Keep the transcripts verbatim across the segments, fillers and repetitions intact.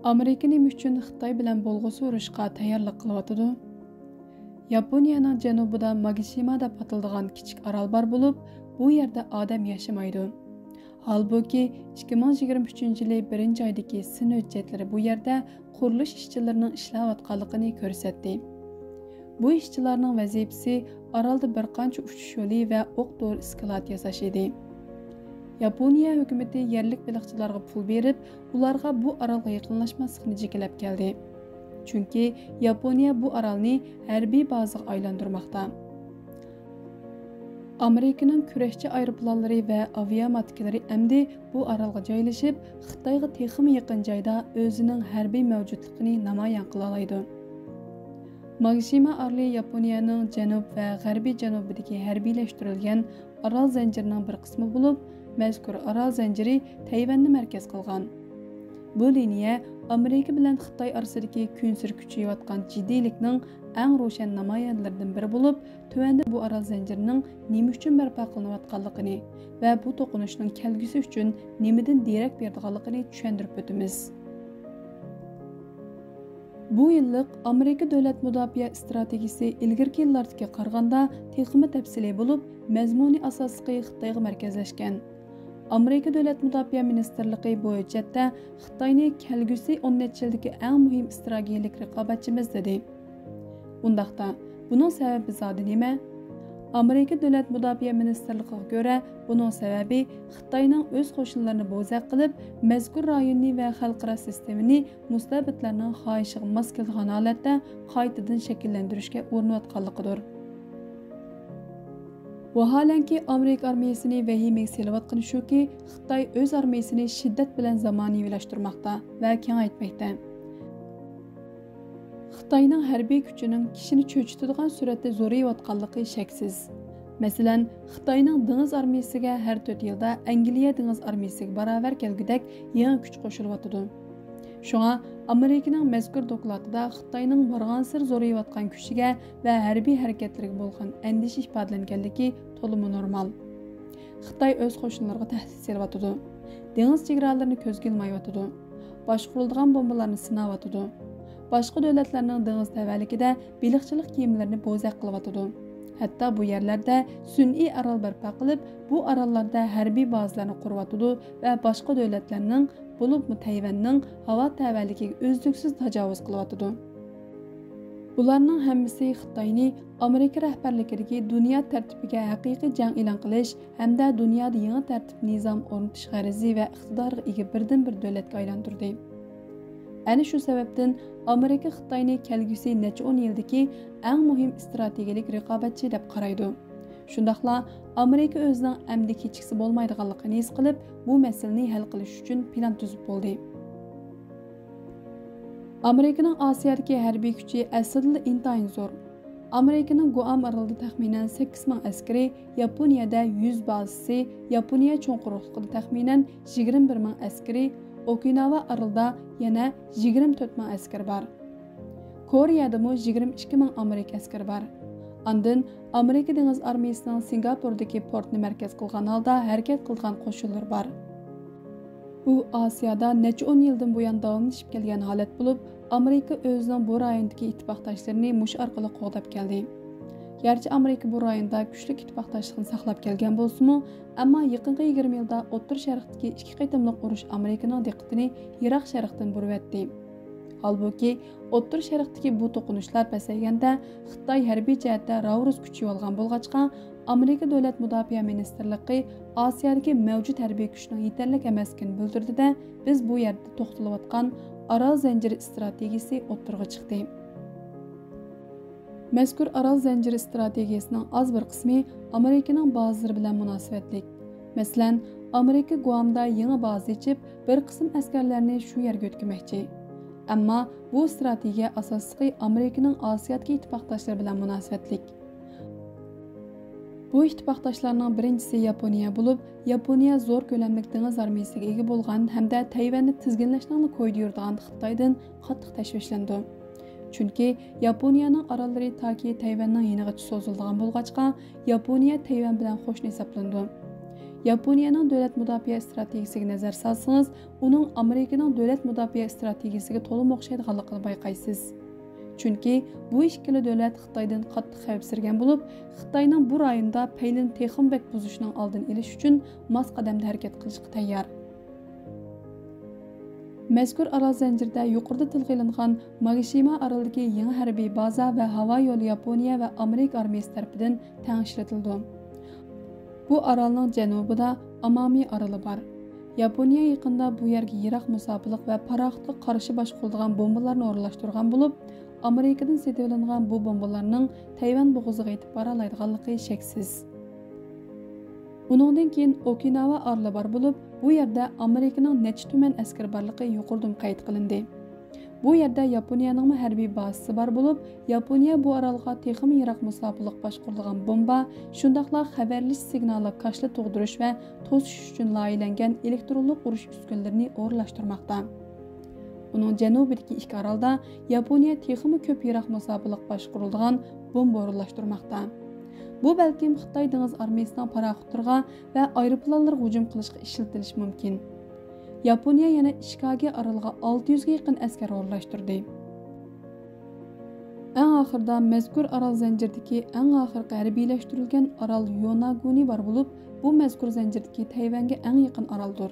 ئامېرىكا نېمە ئۈچۈن خىتاي بىلەن بولغۇسى ئۇرۇشقا تەييارلىق قىلىۋاتىدۇ؟ ياپونىيەنىڭ جەنۇبىدا ماگىشىما دەپ ئاتىلىدىغان كىچىك ئارال بار بولۇپ، بۇ يەردە ئادەم ياشىمايدۇ. ھالبۇكى، ئىككى مىڭ يىگىرمە ئۈچىنچى يىلى بىرىنچى ئايدىكى سىن ھۆججەتلىرى بۇ يەردە قۇرۇلۇش ئىشچىلىرىنىڭ ئىشلەۋاتقانلىقىنى كۆرسەتتى. بۇ ئىشچىلارنىڭ ۋەزىپىسى ئارالدا بىر قانچە ئۇچۇش يولى ۋە ئوق دورا ئىسكىلاتى ياساش ئىدى. ياپونىيە ھۆكۈمىتى يەرلىك بېلىقچىلارغا پۇل بېرىپ، ئۇلارغا بۇ ئارالغا يېقىنلاشماسلىقنى جېكىلەپ كەلدى. چۈنكى ياپونىيە بۇ ئارالنى ھەربىي بازىغا ئايلاندۇرماقتا. ئامېرىكىنىڭ كۈرەشچى ئايروپىلانلىرى ۋە ئاۋىئاماتكىلىرى ئەمدى بۇ ئارالغا جايلىشىپ، خىتايغا تېخىمۇ يېقىن جايدا ئۆزىنىڭ ھەربىي مەۋجۇتلۇقىنى نامايان قىلالايدۇ. ماگىشىما ئارىلى ياپونىيەنىڭ جەنۇب ۋە غەربىي جەنۇبىدىكى ھەربىيلەشتۈرۈلگەن ئارال زەنجىرىنىڭ بىر قىسمى بولۇپ، مەزكۇر ئارال زەنجىرى تەيۋەننى مەركەز قىلغان. بۇ لىنىيە ئامېرىكا بىلەن خىتاي ئارىسىدىكى كۈنسېرى كۈچىيىۋاتقان جىددىيلىكنىڭ ئەڭ روشەن نامايەندىلىرىدىن بىرى بولۇپ، تۆۋەندە بۇ ئارال زەنجىرىنىڭ نېمە ئۈچۈن بەرپا قىلىنىۋاتقانلىقىنى ۋە بۇ توقۇنۇشنىڭ كەلگۈسى ئۈچۈن نېمىدىن دېرەك بېرىدىغانلىقىنى چۈشەندۈرۈپ ئۆتىمىز. بۇ يىللىق ئامېرىكا دۆلەت مۇداپىئە ئىستراتېگىيىسى ئىلگىرىكى يىللاردىكىگە قارىغاندا تېخىمۇ تەپسىلىي بولۇپ، مەزمۇنى ئاساسلىقى خىتايغا مەركەزلەشكەن. ئامېرىكا دۆلەت مۇداپىئە مىنىستىرلىقى بۇ ھۆججەتتە خىتاينى كەلگۈسى ئون نەچچە يىلدىكى ئەڭ مۇھىم ئىستراتېگىيەلىك رىقابەتچىمىز دېدى. ئۇنداقتا، بۇنىڭ سەۋەبى زادى نېمە؟ ئامېرىكا دۆلەت مۇداپىئە مىنىستىرلىقىغا كۆرە، بۇنىڭ سەۋەبى خىتاينىڭ ئۆز قوشۇنلىرىنى بوزەك قىلىپ، مەزكۇر رايوننى ۋە خەلقئارا سىستېمىنى مۇستەبىتلەرنىڭ خاھىشىغا ماس كېلىدىغان ھالەتتە قايتىدىن شەكىللەندۈرۈشكە ئۇرۇنۇۋاتقانلىقىدۇر. ۋاھالەنكى، ئامېرىكا ئارمىيىسىنى ۋەھىمىگە سېلىۋاتقىنى شۇكى، خىتاي ئۆز ئارمىيىسىنى شىددەت بىلەن زامانىۋىلاشتۇرماقتا ۋە كېڭەيتمەكتە. خىتاينىڭ ھەربىي كۈچىنىڭ كىشىنى چۆچۈتىدىغان سۈرئەتتە زورىيىۋاتقانلىقى شەكسىز. مەسىلەن، خىتاينىڭ دېڭىز ئارمىيىسىگە ھەر تۆت يىلدا ئەنگلىيە دېڭىز ئارمىيىسىگە باراۋەر كەلگۈدەك يېڭى كۈچ قوشۇلۇۋاتىدۇ. شۇڭا، ئامېرىكىنىڭ مەزكۇر دوكلاتىدا خىتاينىڭ بارغانسېرى زورىيىۋاتقان كۈچىگە ۋە ھەربىي ھەرىكەتلىرىگە بولغان ئەندىشە ئىپادىلەنگەنلىكى تولىمۇ نورمال. خىتاي ئۆز قوشۇنلىرىغا تەھدىت سېلىۋاتىدۇ. دېڭىز چېگرالىرىنى كۆزگە ئىلمايۋاتىدۇ. باشقۇرۇلىدىغان بومبىلارنى سىناۋاتىدۇ. باشقا دۆلەتلەرنىڭ دېڭىز تەۋەلىكىدە بېلىقچىلىق كېمىلىرىنى بوزەك قىلىۋاتىدۇ. ھەتتا بۇ يەرلەردە سۈنئىي ئارال بەرپا قىلىپ، بۇ ئاراللاردا ھەربىي بازىلارنى قۇرۇۋاتىدۇ ۋە باشقا دۆلەتلەرنىڭ، بولۇپمۇ تەيۋەننىڭ ھاۋا تەۋەلىكىگە ئۈزلۈكسىز تاجاۋۇز قىلىۋاتىدۇ. بۇلارنىڭ ھەممىسى خىتاينى ئامېرىكا رەھبەرلىكىدىكى دۇنيا تەرتىپىگە ھەقىقىي جەڭ ئېلان قىلىش ھەمدە دۇنيادا يېڭى تەرتىپ نىزام ئورنىتىش غەرىزى ۋە ئىقتىدارىغا ئىگە بىردىنبىر دۆلەتكە ئايلاندۇردى. ئەنە شۇ سەۋەبتىن ئامېرىكا خىتاينى كەلگۈسى نەچچە ئون يىلدىكى ئەڭ مۇھىم ئىستراتېگىيەلىك رىقابەتچى دەپ قارايدۇ. شۇنداقلا ئامېرىكا ئۆزىنىڭ ئەمدى كېچىكسە بولمايدىغانلىقىنى ھېس قىلىپ، بۇ مەسىلىنى ھەل قىلىش ئۈچۈن پىلان تۈزۈپ بولدى. ئامېرىكىنىڭ ئاسىيادىكى ھەربىي كۈچى ئەسلىدىلا ئىنتايىن زور. ئامېرىكىنىڭ گۇئام ئارىلىدا تەخمىنەن سەككىز مىڭ ئەسكىرى، ياپونىيەدە يۈز بازىسى، ياپونىيە چوڭ قۇرۇقلۇقىدا تەخمىنەن يىگىرمە بىر مىڭ ئەسكىرى، ئوكىناۋا ئارىلىدا يەنە يىگىرمە تۆت مىڭ ئەسكىرى بار. كورېيەدىمۇ يىگىرمە ئىككى مىڭ ئامېرىكا ئەسكىرى بار. ئاندىن ئامېرىكا دېڭىز ئارمىيىسىنىڭ سىنگاپوردىكى پورتنى مەركەز قىلغان ھالدا ھەرىكەت قىلغان قوشۇنلىرى بار. بۇ ئاسىيادا نەچچە ئون يىلدىن بۇيان داۋاملىشىپ كەلگەن ھالەت بولۇپ، ئامېرىكا ئۆزىنىڭ بۇ رايوندىكى ئىتتىپاقداشلىرىنى مۇشۇ ئارقىلىق قوغداپ كەلدى. گەرچە ئامېرىكا بۇ رايوندا كۈچلۈك ئىتتىپاقداشلىقنى ساقلاپ كەلگەن بولسىمۇ، ئەمما يېقىنقى يىگىرمە يىلدا ئوتتۇرا شەرقتىكى ئىككى قېتىملىق ئۇرۇش ئامېرىكىنىڭ دىققىتىنى يىراق شەرقتىن بۇرىۋەتتى. ھالبۇكى، ئوتتۇرا شەرقتىكى بۇ توقۇنۇشلار پەسەيگەندە، خىتاي ھەربىي جەھەتتە راۋۇرۇس كۈچىيىۋالغان بولغاچقا، ئامېرىكا دۆلەت مۇداپىئە مىنىستىرلىقى ئاسىيادىكى مەۋجۇت ھەربىي كۈچنىڭ يېتەرلىك ئەمەسلىكىنى بىلدۈردى-دە، بىز بۇ يەردە توختىلىۋاتقان ئارال زەنجىرى ئىستراتېگىيىسى ئوتتۇرىغا چىقتى. مەزكۇر ئارال زەنجىرى ئىستراتېگىيىسىنىڭ ئاز بىر قىسمى ئامېرىكىنىڭ بازىلىرى بىلەن مۇناسىۋەتلىك. مەسىلەن، ئامېرىكا گۇئامدا يېڭى بازا ئېچىپ، بىر قىسىم ئەسكەرلەرنى شۇ يەرگە يۆتكىمەكچى. ئەمما بۇ ئىستراتېگىيە ئاساسلىقى ئامېرىكىنىڭ ئاسىيادىكى ئىتتىپاقداشلىرى بىلەن مۇناسىۋەتلىك. بۇ ئىتتىپاقداشلارنىڭ بىرىنچىسى ياپونىيە بولۇپ، ياپونىيە زور كۆلەملىك دېڭىز ئارمىيىسىگە ئىگە بولغان ھەمدە تەيۋەننى تىزگىنلەشنىڭلا كويىدا يۈرىدىغان خىتايدىن قاتتىق تەشۋىشلىنىدۇ. چۈنكى ياپونىيەنىڭ ئاراللىرى تاكى تەيۋەننىڭ يېنىغىچە سوزۇلىدىغان بولغاچقا، ياپونىيە تەيۋەن بىلەن قوشنا ھېسابلىنىدۇ. ياپونىيەنىڭ دۆلەت مۇداپىئە ئىستراتېگىيىسىگە نەزەر سالسىڭىز، ئۇنىڭ ئامېرىكىنىڭ دۆلەت مۇداپىئە ئىستراتېگىيىسىگە تولىمۇ ئوخشايدىغانلىقىنى بايقايسىز. چۈنكى بۇ ئىككىلا دۆلەت خىتايدىن قاتتىق خەۋپسىرىگەن بولۇپ، خىتاينىڭ بۇ رايوندا پەيلىنى تېخىمۇ بەك بۇزۇشىنىڭ ئالدىنى ئېلىش ئۈچۈن ماس قەدەمدە ھەرىكەت قىلىشقا تەييار. مەزكۇر ئارال زەنجىرىدە يۇقىرىدا تىلغا ئېلىنغان ماگىشىما ئارىلىدىكى يېڭى ھەربىي بازا ۋە ھاۋا يولى ياپونىيە ۋە ئامېرىكا ئارمىيەسى تەرىپىدىن تەڭ ئىشلىتىلىدۇ. بۇ ئارالنىڭ جەنۇبىدا ئامامى ئارىلى بار. ياپونىيە يېقىندا بۇ يەرگە يىراق مۇساپىلىق ۋە پاراخوتقا قارشى باشقۇرۇلىدىغان بومبىلارنى ئورۇنلاشتۇرغان بولۇپ، ئامېرىكىدىن سېتىۋېلىنغان بۇ بومبىلارنىڭ تەيۋەن بوغۇزىغا يېتىپ بارالايدىغانلىقى شەكسىز. ئۇنىڭدىن كېيىن ئوكىناۋا ئارىلى بار بولۇپ، بۇ يەردە ئامېرىكىنىڭ نەچچە تۈمەن ئەسكىرى بارلىقى يۇقىرىدىمۇ قەيت قىلىندى. بۇ يەردە ياپونىيەنىڭمۇ ھەربىي بازىسى بار بولۇپ، ياپونىيە بۇ ئارالغا تېخىمۇ يىراق مۇساپىلىق باشقۇرۇلغان بومبا، شۇنداقلا خەۋەرلىشىش سىگنالى كاشىلا تۇغدۇرۇش ۋە توسۇش ئۈچۈن لايىھەلەنگەن ئېلېكترونلۇق ئۇرۇش ئۈسكۈنىلىرىنى ئورۇنلاشتۇرماقتا. ئۇنىڭ جەنۇبىدىكى ئىككى ئارالدا ياپونىيە تېخىمۇ كۆپ يىراق مۇساپىلىق باشقۇرۇلىدىغان بومبا ئورۇنلاشتۇرماقتا. بۇ بەلكىم خىتاي دېڭىز ئارمىيىسىنىڭ پاراخوتلىرىغا ۋە ئايروپىلانلىرىغا ھۇجۇم قىلىشقا ئىشلىتىلىشى مۇمكىن. ياپونىيە يەنە ئىشىكاگە ئارىلىغا ئالتە يۈزگە يېقىن ئەسكەر ئورۇنلاشتۇردى. ئەڭ ئاخىرىدا مەزكۇر ئارال زەنجىرىدىكى ئەڭ ئاخىرقى ھەربىيلەشتۈرۈلگەن ئارال يوناگونى بار بولۇپ، بۇ مەزكۇر زەنجىردىكى تەيۋەنگە ئەڭ يېقىن ئارالدۇر.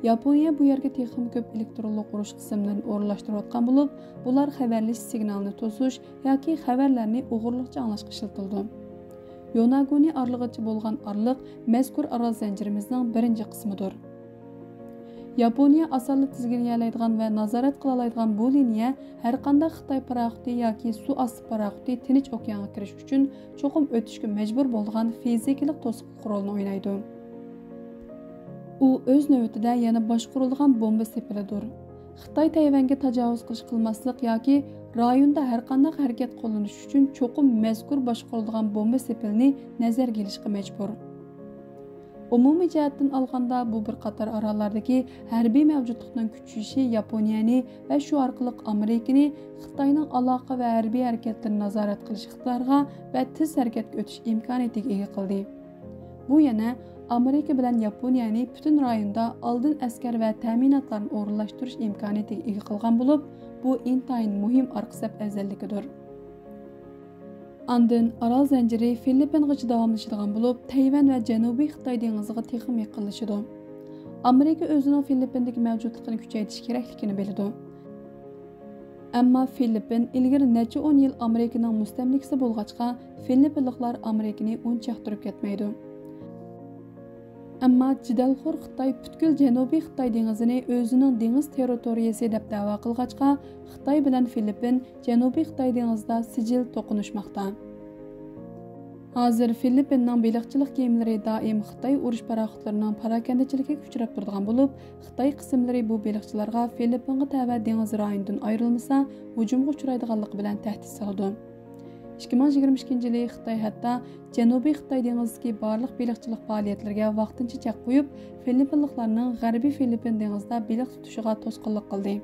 ياپونىيە بۇ يەرگە تېخىمۇ كۆپ ئېلېكترونلۇق ئۇرۇش قىسىملىرىنى ئورۇنلاشتۇرۇۋاتقان بولۇپ، بۇلار خەۋەرلىشىش سىگنالىنى توسۇش ياكى خەۋەرلەرنى ئوغرىلىقچە ئاڭلاشقا ئىشلىتىلىدۇ. يوناگونى ئارىلىغىچە بولغان ئارىلىق مەزكۇر ئارال زەنجىرىمىزنىڭ بىرىنچى قىسمىدۇر. ياپونىيە ئاسانلا تىزگىنلىيەلەيدىغان ۋە نازارەت قىلالايدىغان بۇ لىنىيە ھەرقانداق خىتاي پاراخوتى ياكى سۇ ئاستى پاراخوتى تىنچ ئوكيانغا كىرىش ئۈچۈن چوقۇم ئۆتۈشكە مەجبۇر بولىدىغان فىزىكىلىق توسۇقلۇق رولىنى ئوينايدۇ. ئۇ ئۆز نۆۋىتىدە يەنە باشقۇرۇلىدىغان بومبا سېپىلىدۇر. خىتاي تەيۋەنگە تاجاۋۇز قىلىش قىلماسلىق ياكى رايوندا ھەرقانداق ھەرىكەت قوللىنىش ئۈچۈن چوقۇم مەزكۇر باشقۇرۇلىدىغان بومبا سېپىلىنى نەزەرگە ئېلىشقا مەجبۇر. ئومۇمىي جەھەتتىن ئالغاندا، بۇ بىر قاتار ئاراللاردىكى ھەربىي مەۋجۇتلۇقنىڭ كۈچىيىشى ياپونىيەنى ۋە شۇ ئارقىلىق ئامېرىكىنى خىتاينىڭ ئالاقە ۋە ھەربىي ھەرىكەتلىرىنى نازارەت قىلىش ئىقتىدارىغا ۋە تېز ھەرىكەتكە ئۆتۈش ئىمكانىيىتىگە ئىگە قىلدى. بۇ يەنە ئامېرىكا بىلەن ياپونىيەنى پۈتۈن رايوندا ئالدىن ئەسكەر ۋە تەمىناتلارنى ئورۇنلاشتۇرۇش ئىمكانىيىتىگە ئىگە قىلغان بولۇپ، بۇ ئىنتايىن مۇھىم ئارقا سەپ ئەۋزەللىكىدۇر. ئاندىن ئارال زەنجىرى فىلىپپىنغىچە داۋاملىشىدىغان بولۇپ، تەيۋەن ۋە جەنۇبىي خىتاي دېڭىزىغا تېخىمۇ يېقىنلىشىدۇ. ئامېرىكا ئۆزىنىڭ فىلىپپىندىكى مەۋجۇتلۇقىنى كۈچەيتىش كېرەكلىكىنى بىلىدۇ. ئەمما فىلىپپىن ئىلگىرى نەچچە ئون يىل ئامېرىكىنىڭ مۇستەملىكىسى بولغاچقا، فىلىپپىنلىقلار ئامېرىكىنى ئۇنچە ياقتۇرۇپ كەتمەيدۇ. ئەمما جېدەلخور خىتاي پۈتكۈل جەنۇبىي خىتاي دېڭىزىنى ئۆزىنىڭ دېڭىز تېررىتورىيىسى دەپ دەۋا قىلغاچقا، خىتاي بىلەن فىلىپپىن جەنۇبىي خىتاي دېڭىزىدا سىجىل توقۇنۇشماقتا. ھازىر فىلىپپىننىڭ بېلىقچىلىق كېمىلىرى دائىم خىتاي ئۇرۇش پاراخوتلىرىنىڭ پاراكەندىچىلىكىگە ئۇچراپ تۇرىدىغان بولۇپ، خىتاي قىسىملىرى بۇ بېلىقچىلارغا فىلىپپىنغا تەۋە دېڭىز رايونىدىن ئايرىلمىسا، ھۇجۇمغا ئۇچرايدىغانلىقى بىلەن تەھدىت سالىدۇ. ئىككى مىڭ يىگىرمە ئىككىنچى يىلى خىتاي ھەتتا جەنۇبىي خىتاي دېڭىزىدىكى بارلىق بېلىقچىلىق پائالىيەتلىرىگە ۋاقتىنچە چەك قويۇپ، فىلىپپىنلىقلارنىڭ غەربىي فىلىپپىن دېڭىزىدا بېلىق تۇتۇشىغا توسقۇنلۇق قىلدى.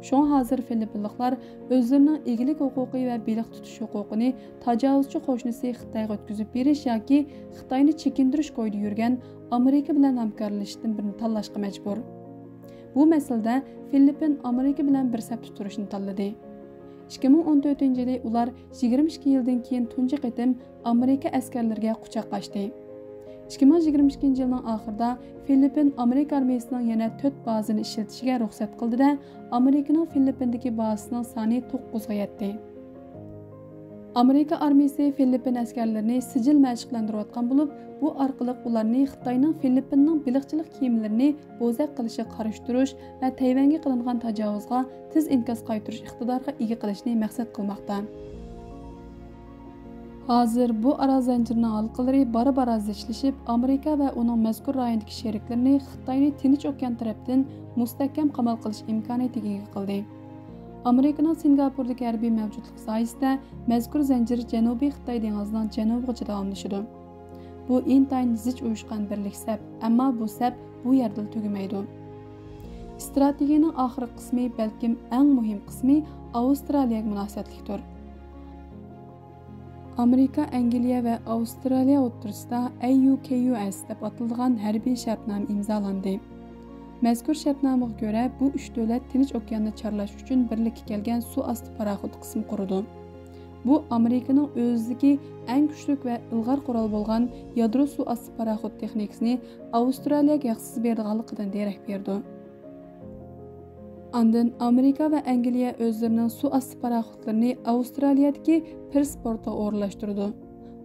شۇڭا ھازىر فىلىپپىنلىقلار ئۆزلىرىنىڭ ئىگىلىك ھوقۇقى ۋە بېلىق تۇتۇش ھوقۇقىنى تاجاۋۇزچى قوشنىسى خىتايغا ئۆتكۈزۈپ بېرىش ياكى خىتاينى چېكىندۈرۈش كويىدا يۈرگەن ئامېرىكا بىلەن ھەمكارلىشىشتىن بىرىنى تاللاشقا مەجبۇر. بۇ مەسىلىدە فىلىپپىن ئامېرىكا بىلەن بىر سەپتە تۇرۇشنى تاللىدى. ئىككى مىڭ ئون تۆتىنچى يىلى ئۇلار يىگىرمە ئىككى يىلدىن كېيىن تۇنجى قېتىم ئامېرىكا ئەسكەرلىرىگە قۇچاقلاشتى. ئىككى مىڭ يىگىرمە ئىككىنچى يىلنىڭ ئاخىرىدا فىلىپپىن ئامېرىكا ئارمىيىسىنىڭ يەنە تۆت بازىنى ئىشلىتىشىگە رۇخسەت قىلدى-دە، ئامېرىكىنىڭ فىلىپپىندىكى بازىسىنىڭ سانى توققۇزغا يەتتى. ئامېرىكا ئارمىيىسى فىلىپپىن ئەسكەرلىرىنى سىجىل مەشىقلەندۈرۈۋاتقان بولۇپ، بۇ ئارقىلىق ئۇلارنى خىتاينىڭ فىلىپپىننىڭ بېلىقچىلىق كېمىلىرىنى بوزەك قىلىشىغا قارشى تۇرۇش ۋە تەيۋەنگە قىلىنغان تاجاۋۇزغا تېز ئىنكاس قايتۇرۇش ئىقتىدارىغا ئىگە قىلىشنى مەقسەت قىلماقتا. ھازىر بۇ ئارال زەنجىرىنىڭ ھالقىلىرى بارا-بارا زىچلىشىپ، ئامېرىكا ۋە ئۇنىڭ مەزكۇر رايوندىكى شېرىكلىرىنى خىتاينى تىنچ ئوكيان تەرەپتىن مۇستەھكەم قامال قىلىش ئىمكانىيىتىگە ئىگە قىلدى. ئامېرىكىنىڭ سىنگاپوردىكى ھەربىي مەۋجۇتلۇقى سايىسىدە مەزكۇر زەنجىر جەنۇبىي خىتاي دېڭىزىنىڭ جەنۇبىغىچە داۋاملىشىدۇ. بۇ ئىنتايىن زىچ ئۇيۇشقان بىرلىك سەپ، ئەمما بۇ سەپ بۇ يەردىلا تۈگىمەيدۇ. ئىستراتېگىيەنىڭ ئاخىرقى قىسمى، بەلكىم ئەڭ مۇھىم قىسمى ئاۋسترالىيەگە مۇناسىۋەتلىكتۇر. ئامېرىكا، ئەنگلىيە ۋە ئاۋسترالىيە ئوتتۇرىسىدا ئەي يۇ كەي يۇ ئەس دەپ ئاتىلىدىغان ھەربىي شەرتنامە ئىمزالاندى. مەزكۇر شەرتنامىغا كۆرە، بۇ ئۈچ دۆلەت تىنچ ئوكياننى چارلاش ئۈچۈن بىرلىككە كەلگەن سۇ ئاستى پاراخوت قىسمى قۇرىدۇ. بۇ ئامېرىكىنىڭ ئۆزىدىكى ئەڭ كۈچلۈك ۋە ئىلغار قورال بولغان يادرو سۇ ئاستى پاراخوت تېخنىكىسىنى ئاۋسترالىيەگە ھەقسىز بېرىدىغانلىقىدىن دېرەك بېرىدۇ. ئاندىن ئامېرىكا ۋە ئەنگلىيە ئۆزلىرىنىڭ سۇ ئاستى پاراخوتلىرىنى ئاۋسترالىيەدىكى پىرس پورتىغا ئورۇنلاشتۇرىدۇ.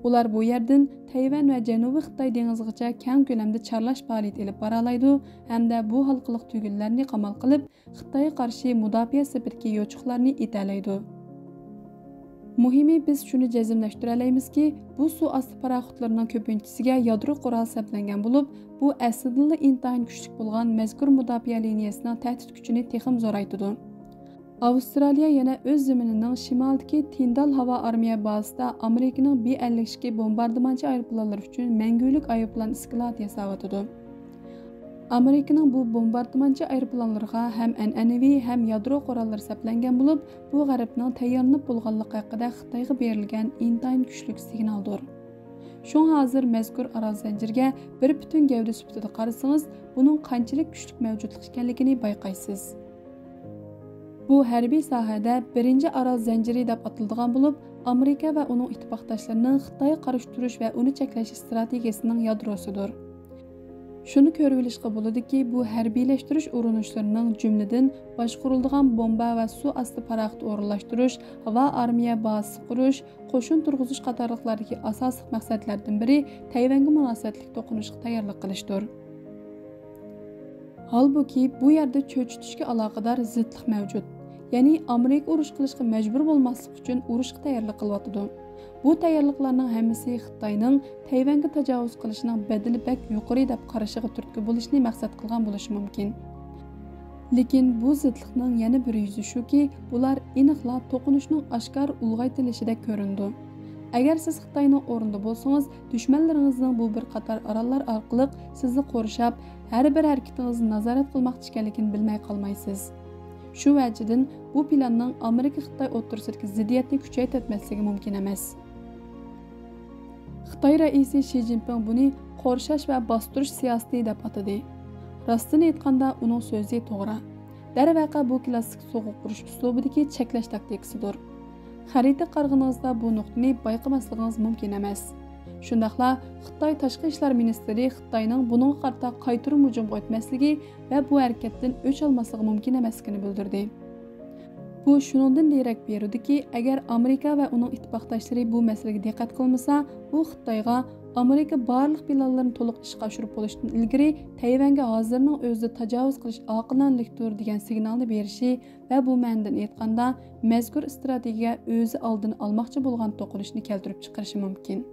ئۇلار بۇ يەردىن تەيۋەن ۋە جەنۇبىي خىتاي دېڭىزىغىچە كەڭ كۆلەمدە چارلاش پائالىيىتى ئېلىپ بارالايدۇ ھەمدە بۇ ھالقىلىق تۈگۈنلەرنى قامال قىلىپ، خىتايغا قارشى مۇداپىئە سېپىدىكى يوچۇقلارنى ئېتەلەيدۇ. مۇھىمى، بىز شۇنى جەزملەشتۈرەلەيمىزكى، بۇ سۇ ئاستى پاراخوتلىرىنىڭ كۆپىنچىسىگە يادرو قورال سەپلەنگەن بولۇپ، بۇ ئەسلىدىنلا ئىنتايىن كۈچلۈك بولغان مەزكۇر مۇداپىئە لىنىيەسىنىڭ تەھدىت كۈچىنى تېخىمۇ زورايتىدۇ. ئاۋسترالىيە يەنە ئۆز زېمىنىنىڭ شىمالدىكى تىندال ھاۋا ئارمىيە بازىسىدا ئامېرىكىنىڭ بى ئەللىك ئىككى بومباردىمانچى ئايروپىلانلىرى ئۈچۈن مەڭگۈلۈك ئايروپىلان ئىسكىلاتى ياساۋاتىدۇ. ئامېرىكىنىڭ بۇ بومباردىمانچى ئايروپىلانلىرىغا ھەم ئەنئەنىۋى، ھەم يادرو قوراللىرى سەپلەنگەن بولۇپ، بۇ غەربنىڭ تەييارلىنىپ بولغانلىقى ھەققىدە خىتايغا بېرىلگەن ئىنتايىن كۈچلۈك سىگنالدۇر. شۇڭا ھازىر مەزكۇر ئارال زەنجىرىگە بىر پۈتۈن گەۋدە سۈپىتىدە قارىسىڭىز، بۇنىڭ قانچىلىك كۈچلۈك مەۋجۇتلۇق ئىكەنلىكىنى بايقايسىز. بۇ ھەربىي ساھەدە بىرىنچى ئارال زەنجىرى دەپ ئاتىلىدىغان بولۇپ، ئامېرىكا ۋە ئۇنىڭ ئىتتىپاقداشلىرىنىڭ خىتايغا قارشى تۇرۇش ۋە ئۇنى چەكلەش ئىستراتېگىيەسىنىڭ يادروسىدۇر. شۇنى كۆرۈۋېلىشقا بولىدۇكى، بۇ ھەربىيلەشتۈرۈش ئۇرۇنۇشلىرىنىڭ، جۈملىدىن، باشقۇرۇلىدىغان بومبا ۋە سۇ ئاستى پاراخوت ئورۇنلاشتۇرۇش، ھاۋا ئارمىيە بازىسى قۇرۇش، قوشۇن تۇرغۇزۇش قاتارلىقلاردىكى ئاساسلىق مەقسەتلەردىن بىرى تەيۋەنگە مۇناسىۋەتلىك توقۇنۇشقا تەييارلىق قىلىشتۇر. ھالبۇكى، بۇ يەردە چۆچۈتۈشكە ئالاقىدار زىتلىق مەۋجۇت. يەنى ئامېرىكا ئۇرۇش قىلىشقا مەجبۇر بولماسلىق ئۈچۈن ئۇرۇشقا تەييارلىق قىلىۋاتىدۇ. بۇ تەييارلىقلارنىڭ ھەممىسى خىتاينىڭ تەيۋەنگە تاجاۋۇز قىلىشىنىڭ بەدىلى بەك يۇقىرى دەپ قارىشىغا تۈرتكە بولۇشنى مەقسەت قىلغان بولۇشى مۇمكىن. لېكىن بۇ زىتلىقنىڭ يەنە بىر يۈزى شۇكى، بۇلار ئېنىقلا توقۇنۇشنىڭ ئاشكارا ئۇلغايتىلىشىدەك كۆرۈنىدۇ. ئەگەر سىز خىتاينىڭ ئورنىدا بولسىڭىز، دۈشمەنلىرىڭىزنىڭ بۇ بىر قاتار ئاراللار ئارقىلىق سىزنى قورشاپ، ھەر بىر ھەرىكىتىڭىزنى نازارەت قىلماقچى ئىكەنلىكىنى بىلمەي قالمايسىز. شۇ ۋەجىدىن بۇ پىلاننىڭ ئامېرىكا-خىتاي ئوتتۇرىسىدىكى زىددىيەتنى كۈچەيتىۋەتمەسلىكى مۇمكىن ئەمەس. خىتاي رەئىسى شى جىنپىڭ بۇنى قورشاش ۋە باستۇرۇش سىياسىتى دەپ ئاتىدى. راستىنى ئېيتقاندا، ئۇنىڭ سۆزى توغرا. دەرۋەقە، بۇ كىلاسسىك سوغۇق ئۇرۇش ئۇسلۇبىدىكى چەكلەش تاكتىكىسىدۇر. خەرىتىگە قارىغىنىڭىزدا بۇ نۇقتىنى بايقىماسلىقىڭىز مۇمكىن ئەمەس. شۇنداقلا خىتاي تاشقى ئىشلار مىنىستىرى خىتاينىڭ بۇنىڭغا قارىتا قايتۇرما ھۇجۇمغا ئۆتمەسلىكى ۋە بۇ ھەرىكەتتىن ئۆچ ئالماسلىقى مۇمكىن ئەمەسلىكىنى بىلدۈردى. بۇ شۇنىڭدىن دېرەك بېرىدۇكى، ئەگەر ئامېرىكا ۋە ئۇنىڭ ئىتتىپاقداشلىرى بۇ مەسىلىگە دىققەت قىلمىسا، بۇ خىتايغا ئامېرىكا بارلىق پىلانلىرىنى تولۇق ئىشقا ئاشۇرۇپ بولۇشتىن ئىلگىرى تەيۋەنگە ھازىرنىڭ ئۆزىدە تاجاۋۇز قىلىش ئاقىلانىلىكتۇر دېگەن سىگنالنى بېرىشى ۋە بۇ مەنىدىن ئېيتقاندا، مەزكۇر ئىستراتېگىيە ئۆزى ئالدىنى ئالماقچى بولغان توقۇنۇشنى كەلتۈرۈپ چىقىرىشى مۇمكىن.